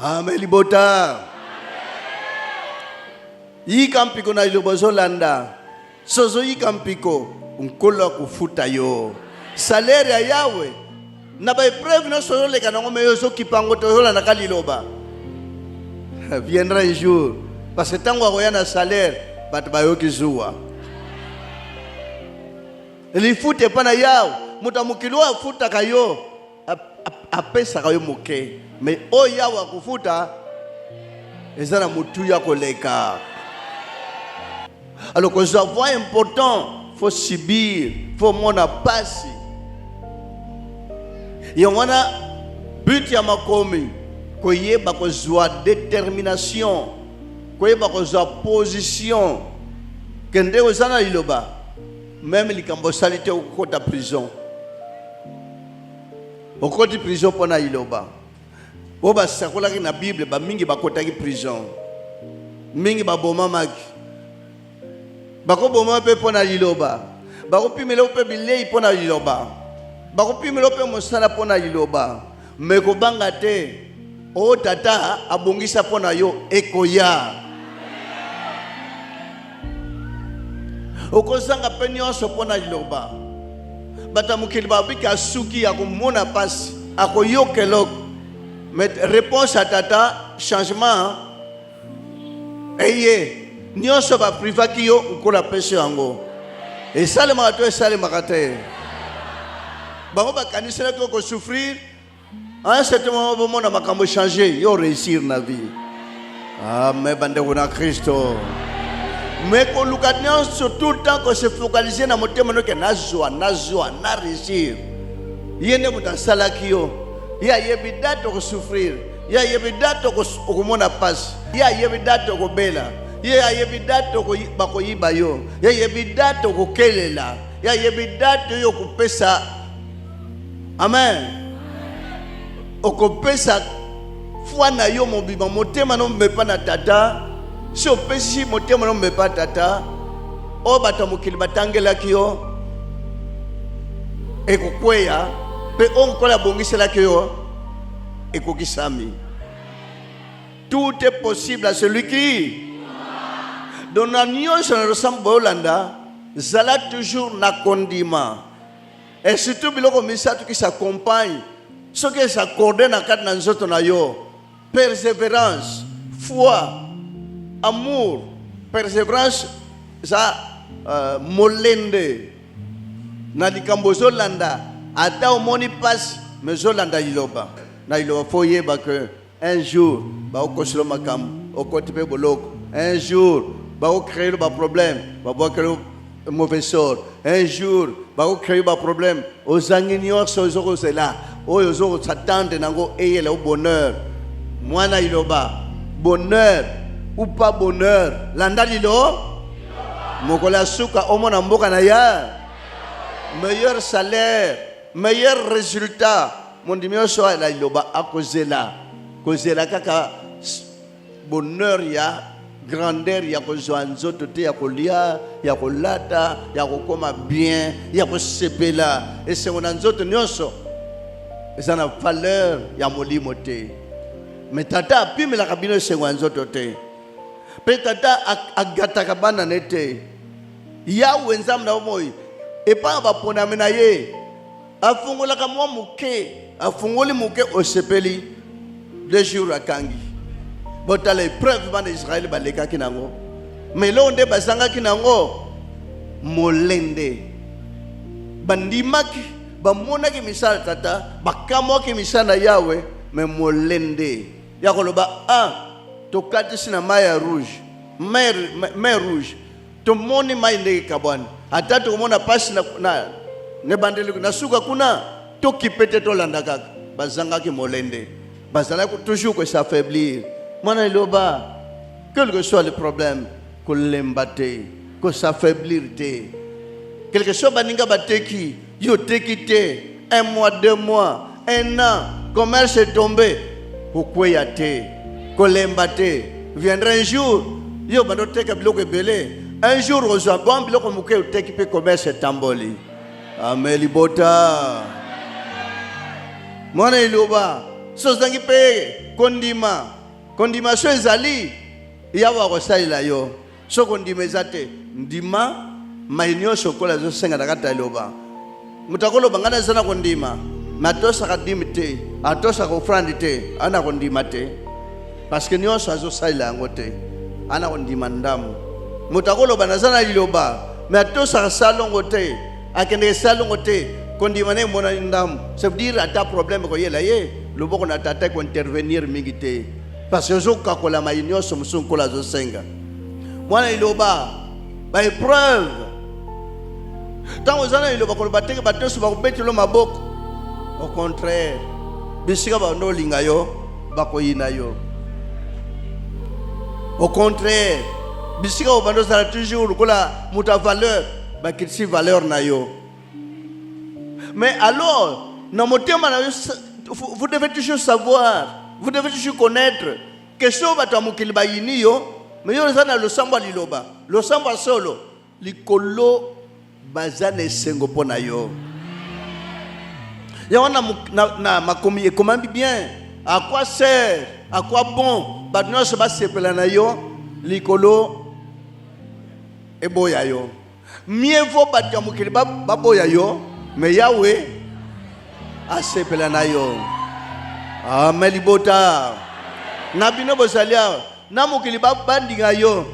Amen libota. Yika mpiko na liloba ozolanda. Sozo yika mpiko, Nkolo akofuta yo. Salaire ya Yahweh na ba épreuve nyonso ozoleka nango me yo ozokipa yango te ozolandaka liloba. Viendra un jour parce que ntango akoya na salaire bato bayoki zuwa. Lifuta epai na Yawe, moto ya mokili oyo afutaka yo apesaka yo moke, me oyo Yawe akofuta eza na motuya koleka. Alors kozwa voie important, faut subir, faut mona pasi. Yango wana but ya makomi koyeba kozwa determination, koyeba kozwa position kende oza na liloba Meme likambo osali te okokota prison. Okoti prison mpo na liloba. Oyo basakolaki na Bible ba mingi bakotaki prison. Mingi babomamaki. Bakoboma mpe mpo na liloba. Bakopimela mpe bilei mpo na liloba. Bakopimela mpe mosala mpo na liloba. Me kobanga te. Oyo tata abongisa mpo na yo ekoya. Okozanga mpe nyonso mpo na liloba. Bato ya mokili babiki asuki akomona mpasi, akoyoka eloko. Mais réponse ya tata changement eye nyonso baprivaki yo Nkolo apesi yo yango. Esalemaka to esalemaka te? Bango bakaniselaki okosouffrir À un certain moment, bomona makambo changer, yo réussir na vie. Ah, mais bandeko na Kristo. Mais koluka nyonso tout le temps ko se focaliser na motema noke nazwa, nazwa, na réussir. Ye nde moto asalaki yo. Ye ayebi date okosouffrir. Ye ayebi date okomona pasi. Ye ayebi date okobela. Ye ayebi date bakoyiba yo. Ye ayebi date okokelela. Ye ayebi date oyo okopesa. Amen. Okopesa foi na yo mobimba, motema no mobimba na tata. Si opesi motema no mobimba tata, oyo bato ya mokili batangelaki yo ekokweya, mpe oyo Nkolo abongiselaki yo ekokisami. Tout est possible à celui qui donc na nyonso na losambo boyolanda, zala toujours na kondima. Et surtout biloko misato qui s'accompagne soki es'accorde na kati na nzoto na yo, perseverance, foi, amour. Perseverance eza euh, molende na likambo ozolanda, ata omoni pasi mais ozolanda liloba na liloba. Fo oyeba que un jour bakokosela makambo, okoti mpe boloko. Un jour bakocreye ba problème, babwakeli mauvais sort. Un jour bakocreye ba problème, ozangi nyonso ozokozela oyo ozokosatande nango eyela o bonheur. Mwana liloba, bonheur ou pas bonheur, landa lilo mokolo ya suka omona mboka na ya meilleur salaire, meilleur résultat. Mondimi nyonso na liloba akozela kozela kaka bonheur ya grandeur ya kozwa nzoto te, ya kolia, ya kolata, ya kokoma bien, ya kosepela esengo na nzoto nyonso eza na valeur ya molimo te. Me tata apimelaka bino esengo ya nzoto te, mpe tata agataka bana ne te. Yawe Nzambe na bomoi epai ya baponami na ye Afungolaka mwa moke, afungoli moke, osepeli, deux jours akangi. Botala epreuve bana Israël balekaki nango, mais eloko nde bazangaki nango molende. Bandimaki, bamonaki misala tata, bakamwaki misala na Yawe, mais molende ya koloba ah, tokatisi na mai ya rouge, mer, mer rouge Tomoni mai ndenge ekabwani, ata tokomona pasi na, na, na ebandeli na suka kuna, tokipe te, tolanda kaka. Bazangaki molende, bazalaki toujours ko s'affaiblir. Mwana liloba, quel que soit le problème, kolemba te, ko s'affaiblir te. Quel que soit baninga bateki, yo oteki te, un mois, 2 mois, un an, commerce est tombé, kokweya te, kolemba te. Viendra un jour, yo banda oteka biloko ebele, un jour ozwa bon biloko moke oteki mpe commerce etamboli. Amen libota. Mwana eloba. So ozangi mpe kondima, kondima so ezali, Yawe akosalela yo. So kondima eza te, ndima mai nyonso okola azosenga na kati ya liloba. Moto akoloba ngai naza na kondima, me atosaka dime te, atosaka ofrande te, ana kondima te, parce que nyonso azosalela yango te, ana kondima ndambo. Moto akoloba naza na liloba, me atosaka salongo te, akendeke salongo te, kondima na emonani ndambo. Ça veut dire ata problème ekoyela ye, loboko na tata ekointervenir mingi te, parce que ozokakola mai nyonso mosusu Nkolo azosenga. Mwana liloba, ba épreuve ntango oza na liloba koloba teke bato nyonso bakobetelo maboko. Au contraire, bisika bando olinga yo bakoyina yo. Au contraire, bisika obanda ozala toujours lokola moto ya valeur, bakitisi valeur na yo. Mais alors, na motema na yo, vous devez toujours savoir, vous devez toujours connaître que soki bato ya mokili bayini yo, mais yo oza na losambo ya liloba, losambo ya solo, likolo baza na esengo mpo na yo. Yango na, na, na makomi ekomami bien, à quoi sert, à quoi bon bato nyonso basepela na yo, likolo eboya yo. Mieux vaut bato ya mokili baboya yo, mais Yahweh asepela na yo. Amen libota. Na bino bozali awa, na mokili bandinga yo,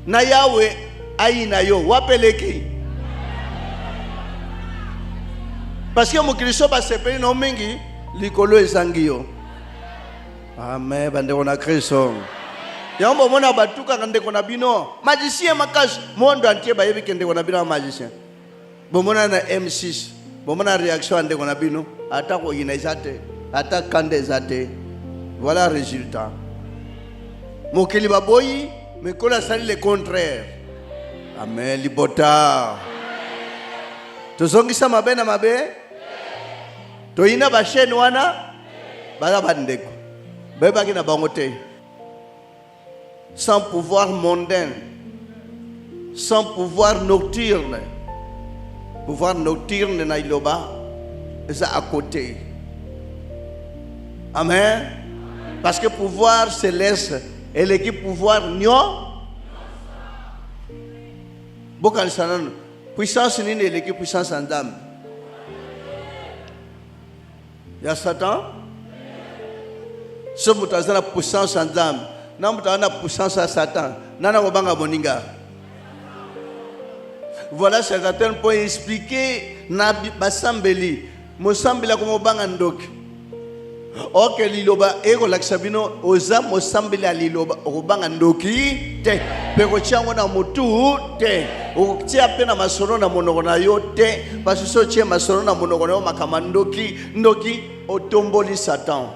na Yahweh ayina yo, wapeleki. Parce que mokili so basepeli na yo mingi, likolo ezangi yo. Amen bandeko na Kristo. Yango bomona batukaka ndeko na bino magicien makasi, monde entier bayebi ke ndeko na bino ya magicien. Bomona na M6, bomona réaction ya ndeko na bino, ata koyina eza te, ata kanda eza te. Voilà résultat. Mokili baboyi, mais Nkolo asali le contraire. Amen libota. Tozongisa mabe na mabe. Toyina ba chaîne wana. Baza bandeko bayebaki na bango te. Sans pouvoir mondain, sans pouvoir nocturne. Pouvoir nocturne na iloba eza à côté. Amen. Parce que pouvoir céleste eleki pouvoir nyo. Bokanisa nano puissance nini eleki puissance ya Nzambe? Ya Satan. So moto aza na puissance ya Nzambe na moto aza na puissance ya Satan, nani akobanga moninga? Voilà certains points expliquer na basambeli. Mosambeli akomobanga ndoki. Ok, liloba ekolakisa bino oza mosambeli ya liloba, okobanga ndoki te, mpe kotia yango na motu te, okotia mpe na masolo na monoko na yo te, parce que soki otie masolo na monoko na yo makambo ya ndoki, ndoki otomboli Satan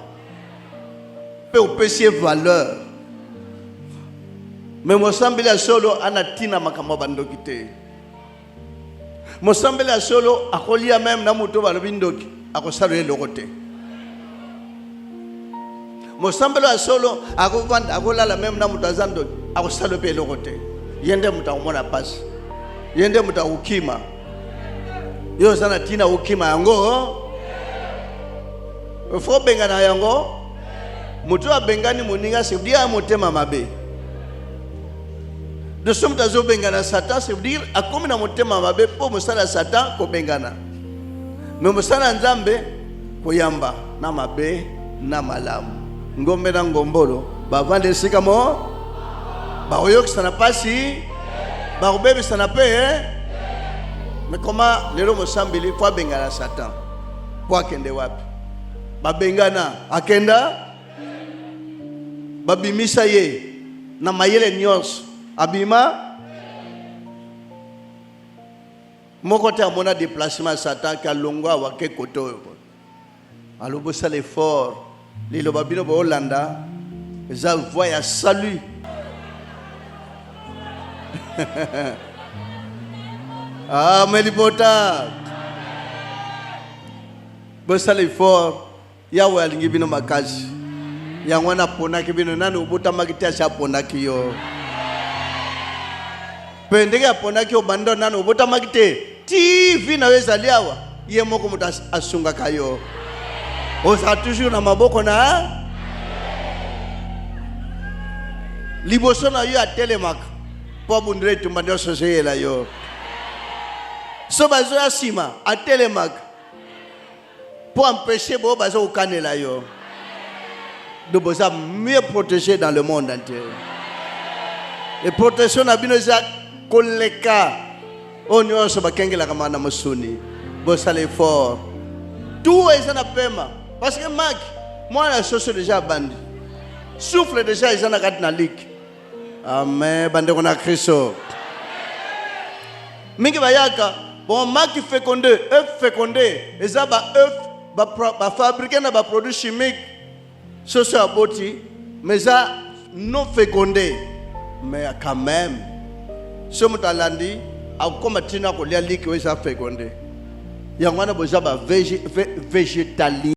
mpe opesi ye valeur. Me mosambeli ya solo ana ntina makambo ya bandoki te. Mosambeli ya solo akolia meme na moto balobi ndoki, akosala ye eloko te. Mosambeli ya solo akovanda, akolala meme na moto aza ndoki, akosala mpe eloko te. Ye nde moto akomona pasi, ye nde moto akokima. Yo oza na ntina okima yango, fo obengana yango. Moto oyo abengani moninga, c'est dire ya motema mabe. De soki moto azobengana Satan, c'est dire akomi na motema mabe, mpo mosala ya Satan kobengana, me mosala ya Nzambe koyamba na mabe na malamu. Ngombe na ngombolo bavanda esika mo, bakoyokisana pasi, bakobebisana mpe. Me koma lelo mosambeli fo abengana Satan mpo akende wapi? Babengana akenda, babimisa ye na mayele nyonso, abima moko te. Amona déplacement ya Satan ke alongwa awa ke kote oyo. Alobi osala effort, liloba bino boolanda eza voie ya salut. Amen libota, bosala effort. Yawe alingi bino makasi, yango wana aponaki bino. Nani obotamaki te, asi aponaki yo. Mpe ndenge aponaki yo banda nani obotamaki te, ti vi na yo ezali awa, ye moko moto asungaka yo. Ozala toujours na maboko na liboso na yo, atelemaka mpo abundela etumba nyonso ezoyela yo. So bazoya nsima, atelemaka mpo empêcher bao baza kokanela yo. Donc boza mieux protégé dans le monde entier, et protection na bino eza koleka oyo nyonso bakengelaka ma na mosuni. Bosala effort, tout eza na pema, parce que maki mwana soso déjà abandi souffle déjà eza na kati na like. Amen. Bandeko na Kristo mingi bayaka, bon, maki fécondé, œuf fécondé, eza ba œuf bafabriqué na baproduit chimique. Soso aboti, mais eza non fécondé. Mais quand même, so moto alandi, akokoma ntina kolia liki oyo eza fécondé. Yango wana boza ba végétalien.